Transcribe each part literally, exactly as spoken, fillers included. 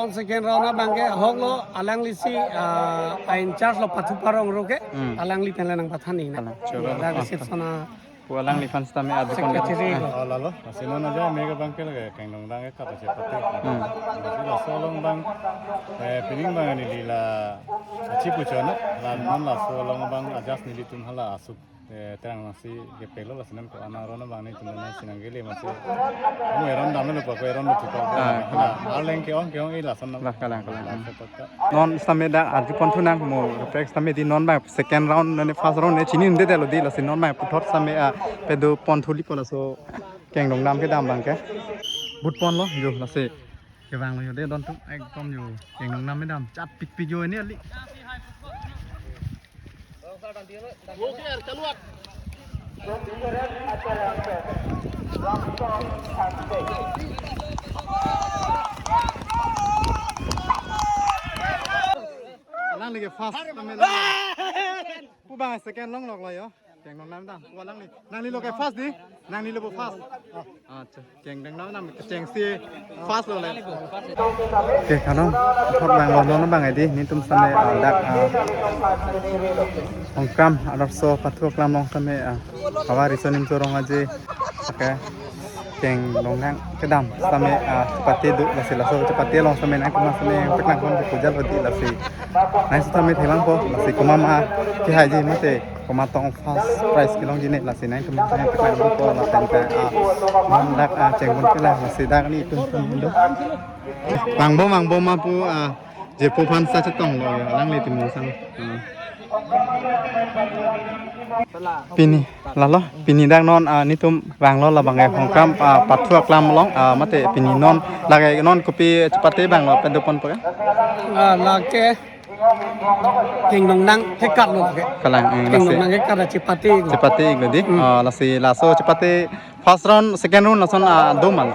Second round abangke ahok lo, alanglisi, ah, a-in-charge lo Pathu Parong Rongkhe, Hmm. alangli pen le nangpathan-i na. Alang, choro. Dak reception a Pu alangliphan sitame adu Secretary pon ko. Ah, lalo. Lasi non aja mega abangke lake Kengdongdang ke kata chepate. Hmm. Lasi laso along abang, eh, pining abang neli la chipu chona, la non laso along abang adjust nelitum hala asuk, eh, terang nangsi kepelo, lasi non ko-an aron abang nelitum nangsi nangkele masi. Mo eron damlo pa, ko eron lutu pa. Ah. Hala, arleng ke-ong ke-ong, eh, lason nam. Lah, kalang, kalang. Laso pata. Non sitame dak arju pon thu nang mo, reflex sitame di non abang second round ne first round ne chinidetlo di, lasi non abang puthot sitame, ah, pado pon thu lipo, laso Kengdongdang kedam abangke. But ponlo jo, lasi kevanglo jo de don tum, ekdom jo Kengdongdang kedam chatpikpik jo ini ali. Alangli ke first, kami lang. Pu abang second longloklo jo. Kengdongdang kedam, pu alangli. Nangli lo ke first di? Nangli lo bo first. Acha, Kengdongdang kedam kechengsi first lo le. Oke, kano, thot abang lo, non abang edi, nelitum sitame, ah, dak, ah, Hongkram, Adarso Pathu Aklam along sitame, ah, Hawa Riso Nimso Rong Aje, oke, Kengdongdang kedam sitame, ah, chepate do, lasi laso chepate along sitame nangtum sitame peklang pon pu jalo di, lasi nangtum sitame theklongpo, lasi komat ma kehaiji mate komat tong first prize kelongji ne, lasi nangtum sitame peklang ponpo, lapen ke, ah, non dak, ah, cheng pon ke la, lasi dak nelitum sitame do. Vangbo, vangbo ma pu, ah, jirpo aphan sa chetonglo jo, alanglitum sang. Ah. Pini, lalo, pini dak non, ah, nelitum vanglo labang ke Hongkram, ah, Pathu Aklam along, ah, mate pini non, lake non kopi chepate vanglo, pado ponpo ke? Ah, lake Kengdongdang kekat lo lake. Kalang, eh, lasi Kengdongdang kekat la chepate-iklo. Chepate-iklo di. Hmm. Ah, lasi laso chepate first round, second round lason, ah, do ma lo?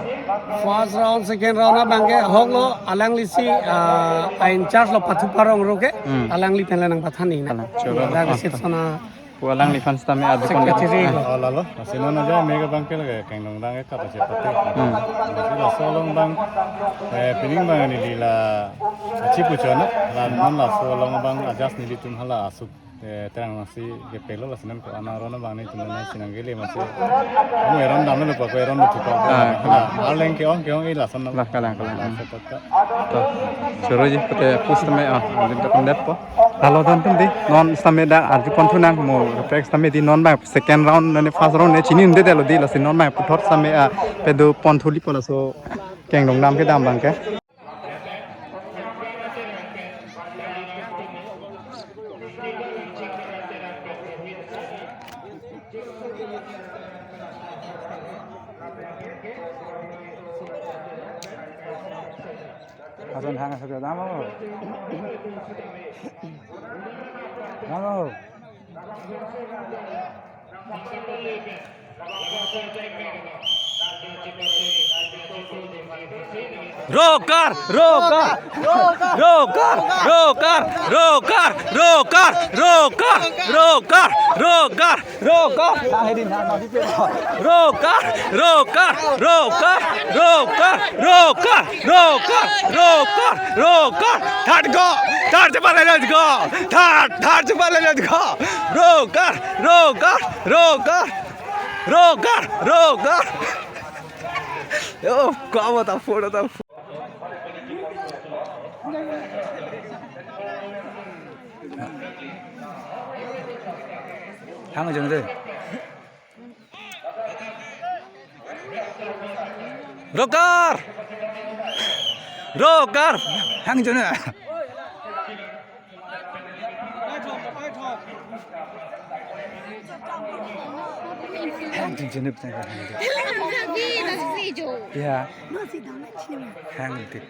First round, second round abangke ahok lo, alanglisi, ah, a-in-charge lo Pathu Parong Rongkhe, Hmm. alangli pen le nangpathan-i na. Kalang, choro. Dak Ah, reception a Pu alangliphan sitame adu pon ko. Secretary. Ah. Oh, lalo. Lasi non aja mega abangke lake Kengdongdang ke kata chepate. Hmm. Lasi laso along abang, eh, pining abang neli la chipu chona, la non laso along abang adjust nelitum hala asuk, eh, terang nangsi kepelo, lasi non ko-an aron abang nelitum nangsi nangkele masi. Mo eron damlo pa, ko eron lutu pa. Ah, hala, arleng ke-ong ke-ong, eh, lason nam. Lah, kalang, kalang. Laso pata. To, choroji, pute pu sitame, ah, adi dak kondetpo. Lalo don tum di, non sitame dak arju pon thu nang mo, reflex sitame di non abang second round ne first round ne chinidetlo di, lasi non abang puthot sitame, ah, pado pon thu lipo, laso Kengdongdang kedam abangke. Ason hang asok dam o. Dam o. Rokar, rokar, rokar, rokar, rokar, rokar, rokar, rokar, rokar, rokar, rokar, rokar, rokar, rokar, rokar, rokar, rokar, rokar, rokar, thar go, thar chepatlelo go, thar, thar chepatlelo go, rokar, rokar, rokar, rokar, rokar. Yo, kamo ta photo ta. Hang jong de. Rokar! Rokar! Hang jong de. Hang jong de. Ya. Hang de.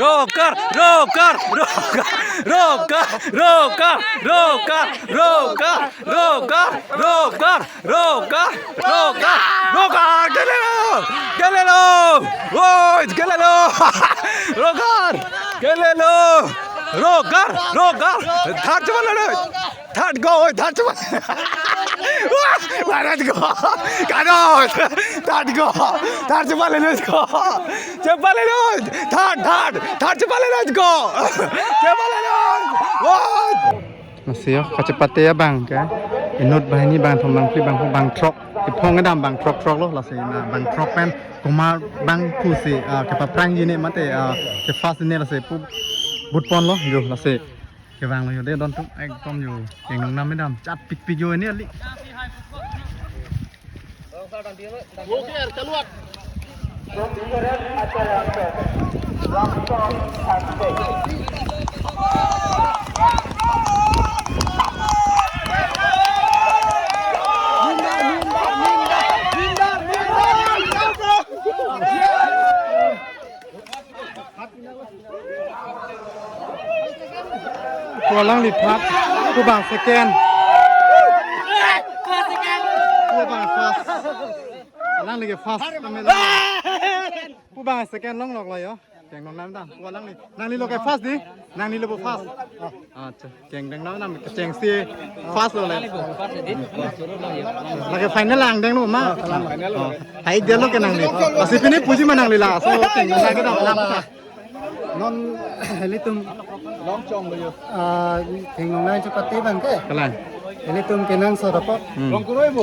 Rokar, rokar, rokar, rokar, rokar, kelelo, kelelo, oi, kelelo, rokar, kelelo, rokar, rokar, thar chepatlelo, thar go, oi, thar chepat. Wah, larat ko. Kadot. Thar ko. Thar chepalelut ko. Chepalelut. Thar, thar. Thar chepalelut ko. Chepalelut. Wah. Lasi yo, kachepate abang ke. Inut banghini, bangthom, bangphli, bangpho, bangthrok. Iphong kedam bangthrok throk lo, lasi na bangthrok pen komat bang pusi, ah, kepaphrangji ne mate, ah, ke first ne lasi pu but ponlo yo lasi. Kevanglo yo de don atum ekdom yo. Keng Nongnam kedam chatpikpik yo ini ali. Pu alangli third, pu abang second. Pu abang first. Alangli ke first. Pu abang second longloklo yo. Keng Nongnam kedam. Pu alangli. Nangli lo ke first di. Nangli lo pu first. Acha. Keng Nongnam kedam kechengsi first lo le. Lake final angdeng lo ma. Oh, hai dia lo ke nangli. Lasi pini puji ma nangli la. So Keng Nongnam kedam alam. Non ilitum long chong lo yo. Ah, Keng Nongnam chepate abang ke. Kalang. Ilitum kenangsot apot. Hmm.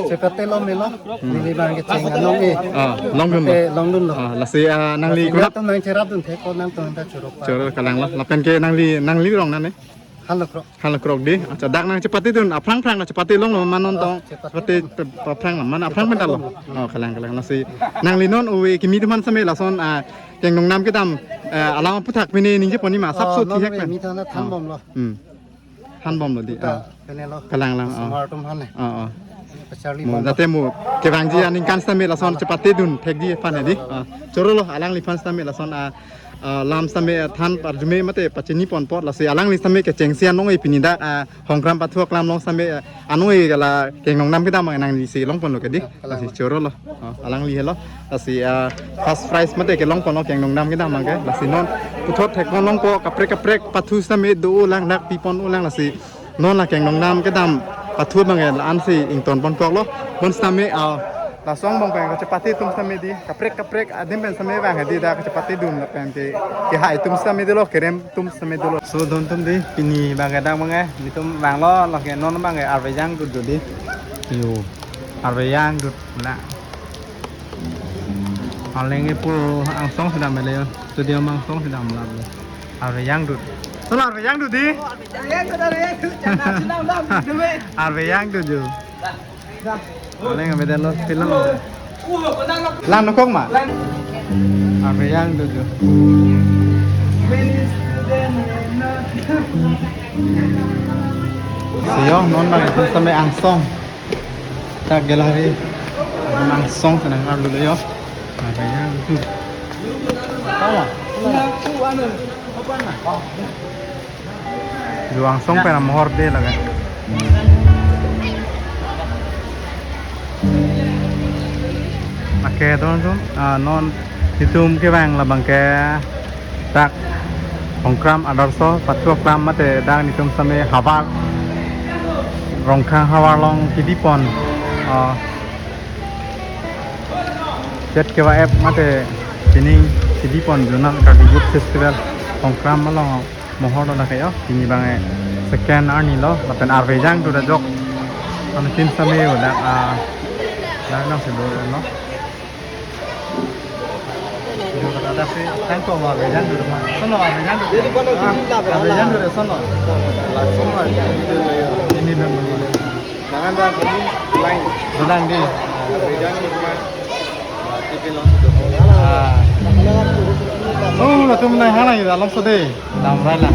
Chepate lo melo. Hmm. Neli abang kecheng anong e. Ah, longdunlo. Te longdunlo. Ah, lasi, ah, nangli lasi kunap nangtum nangcherapdun thek ko nangtum ta chorok pa. Choro kalanglo. Lapen ke nangli, nangli rong nane. Halakrok. Halakrok di. Acha dak nangchepatedun. Aphrang phrang nangchepate longlo ma non tong. Oh, chepate. Chepate pe-, aphrang lo. Mana aphrang pen ta lo. Oh, kalang kalang lasi. Nangli non ove kimi atum aphan same lason, ah, Keng Nongnam kedam, eh, alam aphuthak pine ningje pon-i ma. Sapso oh, non thihek pen. Mi thana thanbomlo. Hmm. Thanbomlo di. Puta, ah. Penelo. Kalang lang, ah. Smart atum aphan ne. Ah, ah. Pacharli mo, bomlo. Jate mo, kevangji aningkan sitame lason chepatedun thekji aphan ne di. Ah, chorolo, alangliphan sitame lason, ah, ah, lam sitame, ah, than parjume mate pachini pon apot lasi alangli sitame kechengsi anong e pini dak, ah, Hongkram pathu aklam along sitame, ah, anong e la Keng Nongnam kedam nanglisi longponlo ke di. Kalang. Lasi chorolo. Oh, alangli helo. Lasi, ah, first prize mate kelongponlo Keng Nongnam kedam abang ke. Lasi non puthot thekpon longpo kaprek kaprek pathu sitame do-o lang dak pipon-o lang lasi non la Keng Nongnam kedam pathu abang ke la-ansi ingtonpon koklo. Bonsitame, ah, laso angbong pen kachepate atum sitame di kaprek kaprek adim pen sitame abang ke di dak kachepatedun lapen ke kehai atum sitame dolo kerem atum sitame dolo. So don atum di pini abang ke dak abang ke nelitum vanglo lake non abang ke arve jangdut do di. Yo. Arve jangdut la. Aleng ke pu angsong sedang mele yo. Studio angsong sedang melap lo. Arve jangdut. Solo arve jangdut di. Arve jangdut, arve jangdut. Jangan sedang dam, dulu. Arve jangdut jo. Aleng ke beda lo film. Lang nokok ma. Arve jangdut jo. Siyong non bang itu sampai angsong. Dak gallery angsong senang arlu lo yo. Arve jangdut. Tama. Lu angsong pen amohor de lake. Lake don atum, ah, non itum kevang labang ke dak Hongkram Adarso pathu aklam mate dak nelitum sitame havar Rongkhang havar along kedipon, ah, jet keva ep mate pining kedipon Zonal Karbi Youth Festival Hongkram along amohor lo dak ke yo. Pini abang ke second arni lo lapen arve jangdut ajok. Anu tim sitame yo dak, ah, dak nang si lo lo. Yo, kata ada si, kan kok mau arve jangdut ma. Sono arve jangdut. Jadi, kono ah, arve jangdut sono. Langsung arve jangdut. Ini dan ini. Jangan dah, ini lain. Sedang di. Arve jangdut ma. Ah. Oh, latum nai hana ida alam sode. Dam rai la.